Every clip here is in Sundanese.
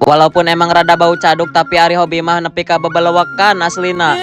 Walaupun emang rada bau caduk, tapi ari hobi mah nepi ka bebelewekan aslina.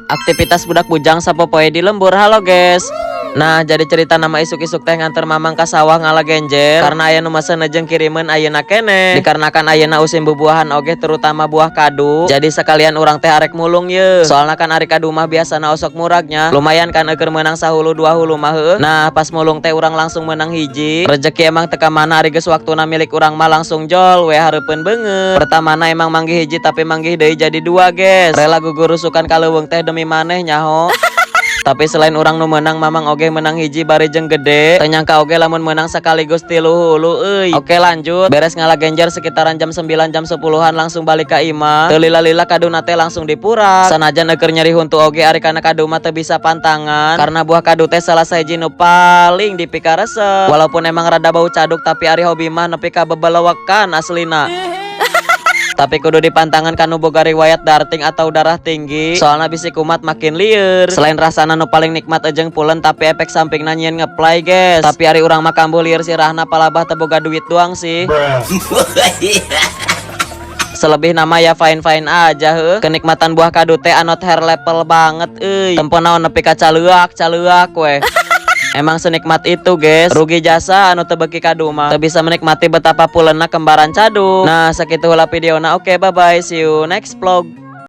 Aktivitas budak bujang sapopoe di lembur. Halo, guys. Nah, jadi ceritana mah isuk-isuk teh nganter Mamang ka sawah ngala genjer karena aya nu mesen jeung kirimeun ayeuna keneh. Dikarenakan ayeuna musim bubuahan oge, terutama buah kadu. Jadi sekalian urang teh arek mulung ye. Soalna kan ari kadu mah biasana osok muragnya. Lumayan kan eukeur meunang sahulu dua hulu mah, heueuh. Nah, pas mulung teh urang langsung menang hiji. Rezeki emang teka mana, ari geus waktuna milik urang mah langsung jol we hareupeun beungeut. Pertamana emang manggih hiji, tapi manggih deui jadi dua, guys. Rela gugurusukan ka leuweung teh demi maneh nyaho. Tapi selain urang nu menang, Mamang oge menang hiji bari jeung gede. Teu nyangka oge lamun menang sekaligus tilu hulu euy. Oke, lanjut. Beres ngala genjer sekitaran jam 9, jam 10-an langsung balik ka imah. Teu lila-lila kaduna teh langsung dipurak. Sanajan eukeur nyeri huntu oge, ari kana kadu mah teu bisa pantangan. Karena buah kadu teh salah sahiji nu paling dipikaresep. Walaupun emang rada bau caduk, tapi ari hobi mah nepi ka bebelewekan aslina. Tapi kudu dipantangan kanu boga riwayat darting atau darah tinggi. Soalnya bisi kumat makin lieur. Selain rasana nu paling nikmat ejeng pulen, tapi efek sampingna nyieun ngeplay, guys. Tapi ari urang mah kambuh lieur sirahna, palabah teu boga duit doang sih. Selebihna mah ya fine fine aja, heuh. Kenikmatan buah kadu teh another level banget euy. Tempo naon nepi ka caleuak caleuak weh. Emang senikmat itu, guys. Rugi jasa anu teu beuki kadu mah. Teu bisa menikmati betapa pulenna kembaran caduk. Nah, sakitu heula videona. Oke, bye bye. See you next vlog.